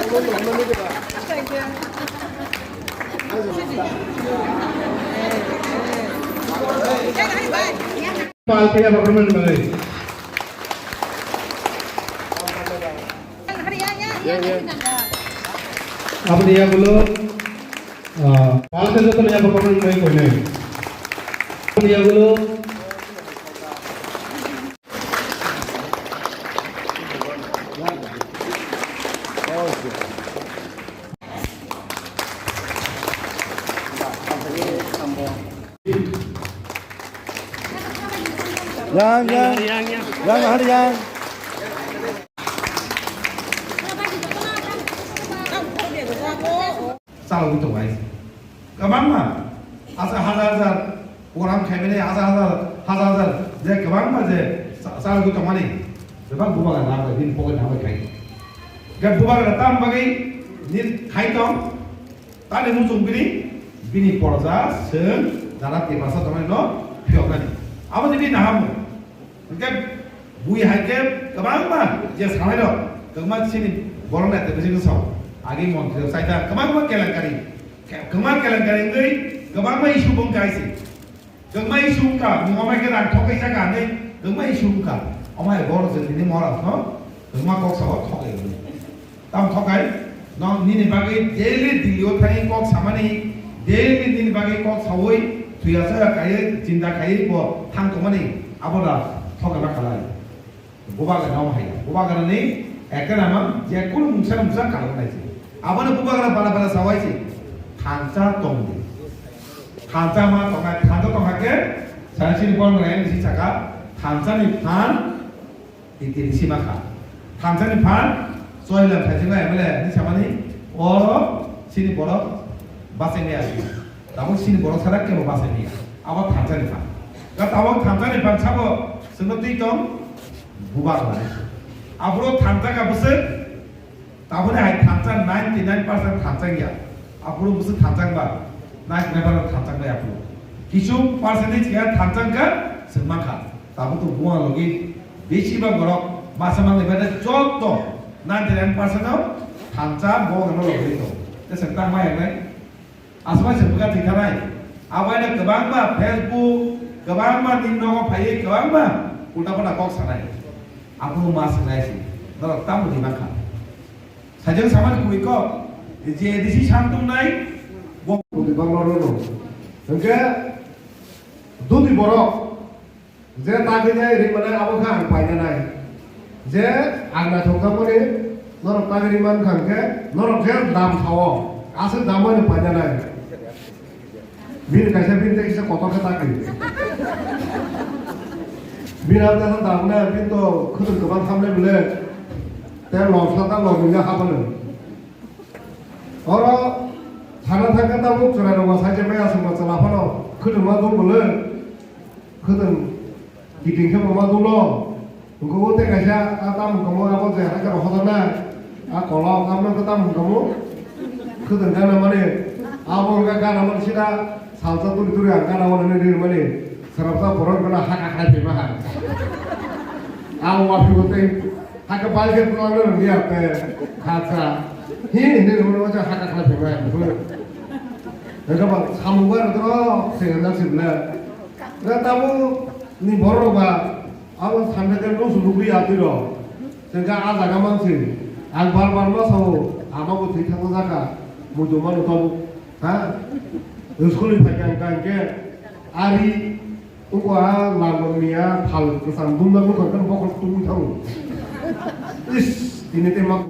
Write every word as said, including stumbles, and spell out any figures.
Pal kaya bakarman malai. Aboni yagulo, ah, pal kaya joto ya bakarman malai koinai. Aboni yagulo, Yang, yang. Yang, yang, yang. Yang, yang. Chalogwi tongnai. Kwbangma, asa hajar hajar program khaimani, hajar hajar, hajar hajar, je kwbangma je cha-, chalogwi tongmani, bebak bubagra nang bai, bini pocket nang bai khai. Ga bubagra tam bagwi nini khai tong, tani muchung bini, bini porja, seng, jara Tiprasa tongnai no phiyoknani. Abo ni bini nahamu. Hwnkhe bui hai khe kwbangma je sanai rok kwbangma chini borok neta bisi khe sao. Agi montri rok chaita kwbangma kelenkari, kwbangma kelenkari wngwi kwbangma issue bo wngkha hai se. Kwbangma issue wngkha, nwng omai khe rang thok kaisa ka hinwi kwbangma issue wngkha. Omo hai borok je tini mora no kwbangma kok sao thok hai. Tamo thokai, no, nini bagwi daily Delhi o thangwi kok samani, daily nini bagwi kok saui, thuya saya kaiwi, chinta kaiwi bo thang tongmani, abo da thokai ma khalai. Bubagra no hai, bubagra ni ekra ma je kunu mungsa mungsa kal nai se. Abo no bubagra bara bara sawai se. Thansa tong di. Thansa ma tongnai, thansa tong hakhe, sansi ni kon nai si saka, thansa ni phan, Titi ni sima kha. Thansa ni phan, Soilam Saichung M L A ni samani, oro sini borok bachai maya. Tabuk sini borok sadak kebo bachai maya. Abo thansa ni phan. Ga tabuk thansa ni phan sabo, sengno twi tong, bubak lai. Abro thansa ka bwswk, Taboni hai thansa ninety nine percent thansa ya. Aphuru busu thansa ba. Ninety nine percent thansa ba aphuru. Kisu percentage ya thansa ka sengma kha. Tabo to buang logi besi ba borok masa mangai ba joto ninety nine percent o thansa bo gano logi to. Te sengta ma ya nai. Aswk se buka thwi thanai. Abo eno kwbangma Facebook, kwbangma ni nogo phaiwi kwbangma ulta pulta kok sanai. Abo ma sanai si. Norok tamo di mankha. Sajak samani kubui kok. J A D C sam tongnai. Bo kubui bangma rwno. Hwnkhe dudi borok. Je tagwi nai ri mane abo khe ang paina nai. Je ang naithok kha mani norok tagwi ri man kha hwnkhe norok je dam sao aswk dam mani paina nai. Bini kaisa bini tei kisa kotor khe tagwi. Bini ang kasa dam nai bini to khwtwng kwbang thamnai bwle. Tei lobsa ta lobwi ya habano. Oro thana thangkhe tabuk chwrairokno sai se maya swngno chwla phano khwtwngma dul bwle. Khwtwng kiting khe bo ma dulo. Hwnkhe o tei kaisa a tamo hwnkhe abo je hai kheno hojaknai. A kolok abo khe tamo hwnkhe khwtwng gana mani. Abo hwnkhe gana mani sida salsa turi turi ang gana mani ri mani. Swrapsa borok gana haka khai phima hai. Abo wa phi bo tei Hakhe bai khe twlang rw ya te khatsa. Hi hinwi rw ya haka khlai phai bai. Hwnkhe ba samung bai rw se na sibla. Ga tabu ni borok ba abo sanda ke no sulu bi atwi ro. Tengka a jaga man si. Ang bar bar ma sao ama bo thwi thang jaka. Mudu mano tabu. Ha? School ni phai kang kang ke ari Uko a langon miya thal kwcham dumna nukha khe bokhol tungwi thango. Is, tini tei ma